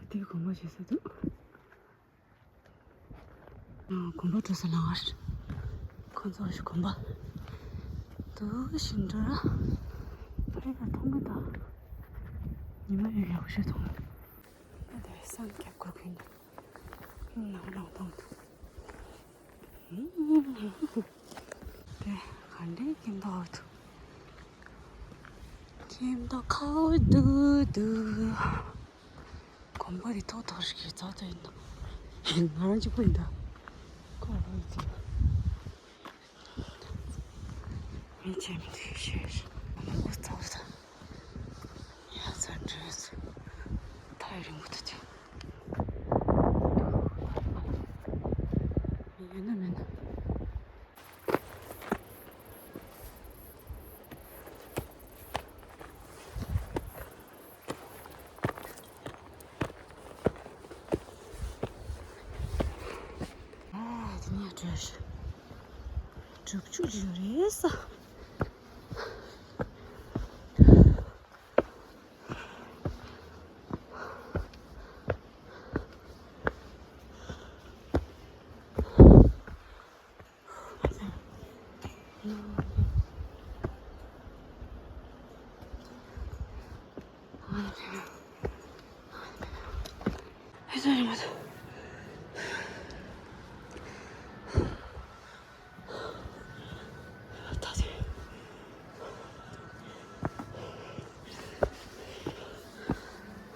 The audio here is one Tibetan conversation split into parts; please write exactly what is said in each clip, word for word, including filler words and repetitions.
དེ་གོམ་པ་བྱེད་ས་འདུག་དགོན་པ་འགྲོ་ས་ལ་ང་ཁོང་ཚོ་ཞིག་དགོན་པ་འདུག་ཞིག་འགྲོ་ར། ཕ་ཡུལ་ལ་མཐོང་གི་འདུག་ཉི་མ་ཡོད་ཡག་ཤོས་མཐོང་། ཨ་དེ་སང་རྒྱབ་ཁུག་གི་ནང་ནང་མཐོང་འདུག་དེ་ག་འདྲའི་སྐྱིད་མདོག་འདུག་སྐྱིད་མདོག་ཁ་འདུག་འདུག་གོམ་པ་རི་ཐོག་ཐོག་ཞིག་གི་རྩ་ཚོ་ཡིན་ནོ། ང་རང་གཅིག་པུ་ཡིན་ད། ཁོ་རང་ཡིན་ཚེ། མི་ཆེ་མི་ཐིག་ཤེས། ཨ་ནི་ཁོ་རྩ་བ་ད། ཡ་ཚ་འདྲེས། ཐག་རིང་པོ་ད་དེ། ཡོད་ན་མེད་ན། ཨ་དེ་ནས་བྲོས། དྲུག་ཅུ་ཅིག་རེད་ས།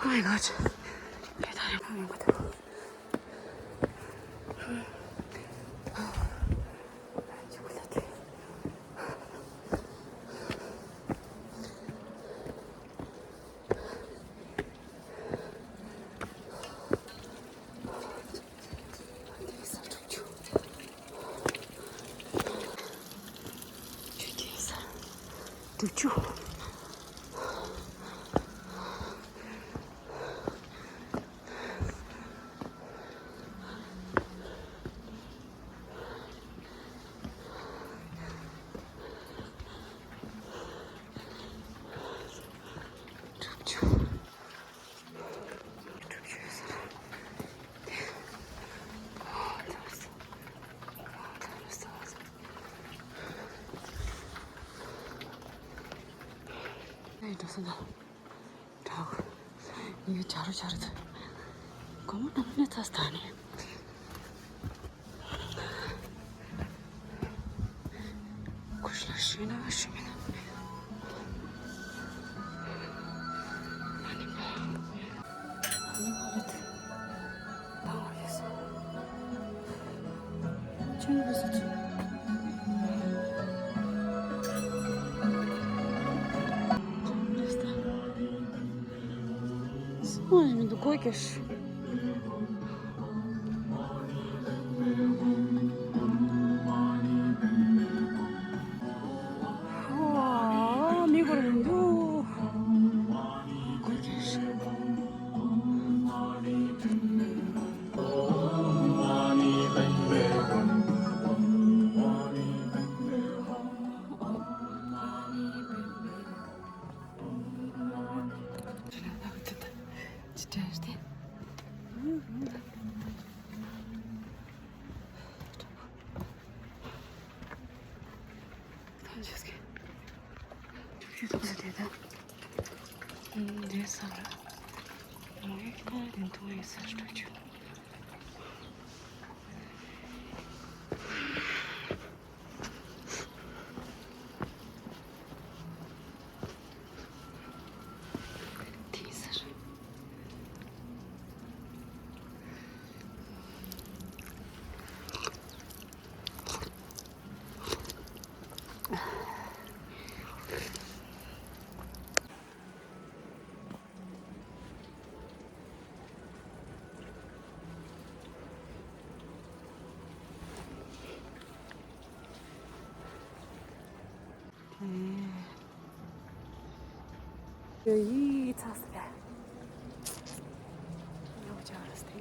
Oh my god. དྲུག་ཅུ། ཨེ་འགྲོ་སོང་ད། དྲག་ཡོད་ཇ་རུ་ཇ་རུ་ད། སྒོར་མོ་ནང་ནས་ཚ་སྟ་ནས། ཁུ་ཤ་ཤི་ན་ཤི་མེད་ན། ཨ་ནི་པ། ཨ་ནི་པ་རེད། ད་བར་ཡོད་སོང་། ཅི་ཡོད་སོང་ཅི། སོང་ཡིན་མི་འདུག་སྒོ་རྒྱག་ཤི། ཨོ། མི་གོ་ར་མི་འདུག་སྒོ་རྒྱག་ཤི། འདི་ས་ར། མོ་ཡི་ཀ་དེ་མཐོང་ཡི་ས་སྤྲོ་ཆུ། དེ་ས་ར། ཡོད་ཡིག་ཚགས་སི་ལ། ཡོག་ཅག་རེད་དེ།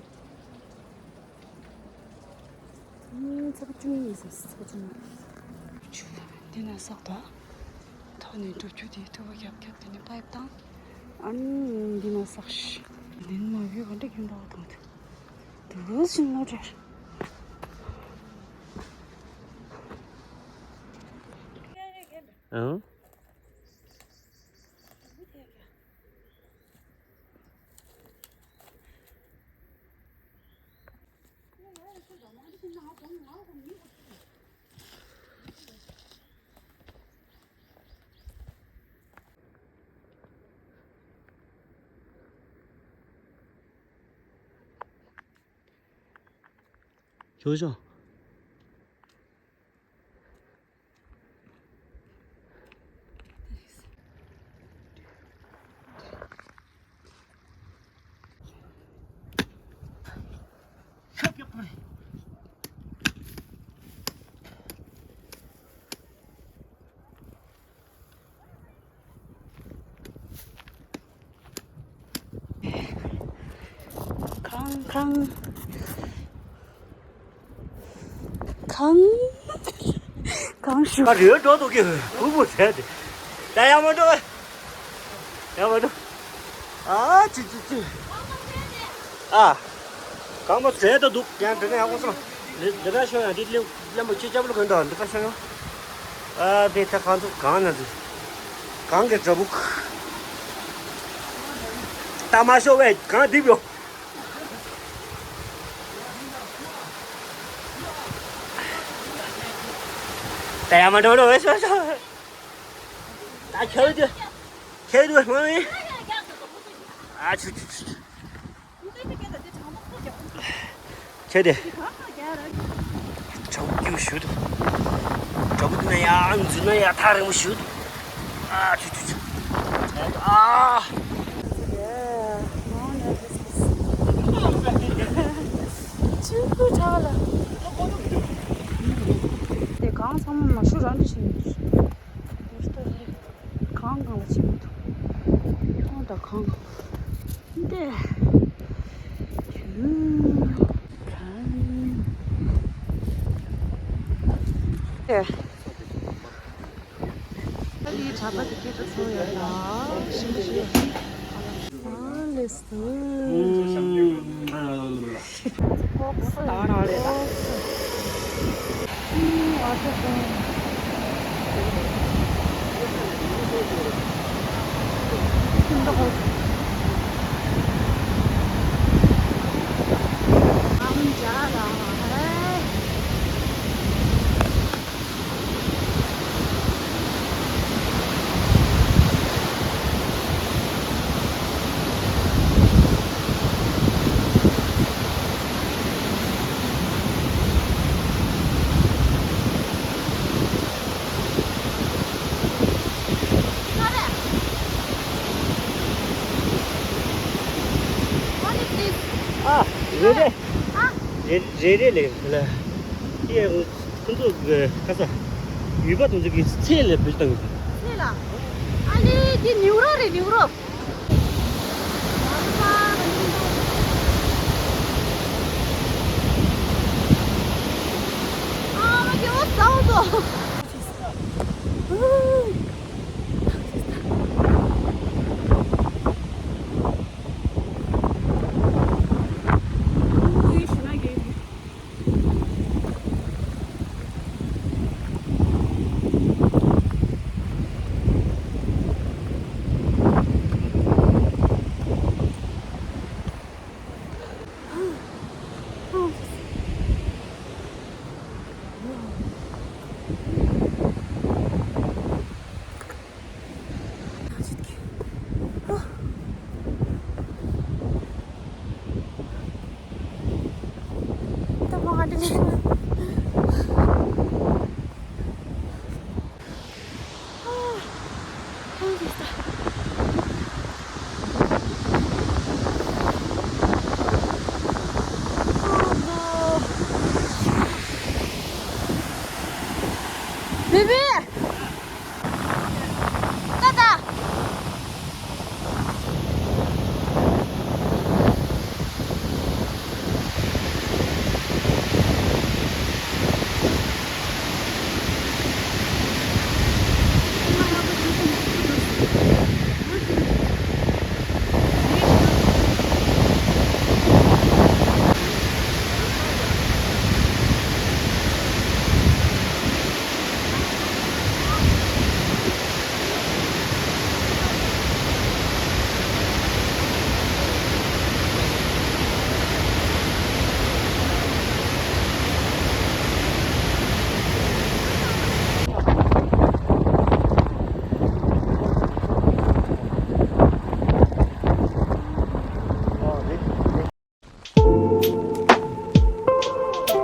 ཚ་པོ་ཅུང་ཡིན་ས་ཚ་པོ་ཅུང་ཡིན། ཆུ་འདི་ན་བསགས་དང་། ཐོག་ནས་འགྲོ་རྒྱུ་དེ་ཐུ་བ་རྒྱབ་རྒྱབ་དེ་ནས་པའིབ་བཏང་། ཨ་ནི་འདི་ན་བསགས་ཤི། འདི་ན་བུད་པ་ ཏིག་ཡིན་འགྲོ་བ་དང་། དུ་ཞིང་ལོ་བྲེར། ཨང་། ཞོག་ཞོག་ཁང་ཁང་ཁང་ཁང་ཞུ། ཨ་རེད། འགྲོ་འདུག་གི་བུ་བུ་བྱས་ཏེ། ད་ཡར་མ་འགྲོ། ཡར་མ་འགྲོ། ཨ་ཙི་ཙི་ཙི། ཨ། གང་མ་བྱས་ད་འདུག་ཡང་འདི་ན་ཡག་པོ་སོང་། འདི་འདི་ན་ཤོག་ཡང་འདི་ལེམ་ལེམ་པོ་ཁྱི་ཅག་པོ་ལ་གོན་དང་འདི་ཁ་ཤོག་ཡང་། ཨ་དེ་ད་གང་འདུག་གང་ན་འདུག་གང་གི་འདྲ་བུ། ད་མ་ཤོག་བས་གང་འདི་བྱོས། ད་ཡར་མ་འགྲོ་འགྲོ་བས་ཤོག་ཤོག་ད་ཁྱེར་དུ་ཁྱེར་དུ་མ་མི། ཨ་ཆུ་ཆུ་ཆུ། ཁྱེར་དེ། གྲོགས་རྒྱུ་ཞུ་དུ། གྲོགས་དུ་ན་ཡང་འཛུལ་ན་ཡང་ཐག་རིང་མོ་ཞུ་དུ། ཨ་ཆུ་ཆུ་ཆུ། ཨ། ཆུ་ཁུ་ཁྲག་ལ། དེ་གང་ཚང་མ་མ་ཤུ་རང་འདྲ་ཞིག་ཡོད། གང་གང་ལ་ཕྱིན་མི་འདུག་ཁོང་དང་གང་། འདི། ཁྱོད། གང་། ཨེ། ཨ་ལི་གྲྭ་པ་དེ་སྐད་ཆ་ཚོ་ཡོད་ལ། ཞིམ་པོ་ཞིག་ཨ་ལེ་སུ། ད་རང་རེད་ད། ཨ། རེ་རེ། ཨ། རེ་རེ་རེ་ལེ་ལ། ཡེ། ཁོང་ཚོ་གི་ཁ་ས་ཡུལ་པ་དེ་ཚོ་གི་ཚེ་ལ་བུད་བཏང་། ཚེ་ལ། ཨ་ལེ་དེ་ནེའུ་ཡོག་རེད། ནེའུ་ཡོག་ཨ་མ་གི་འོ་ཟའོ་ཟོ།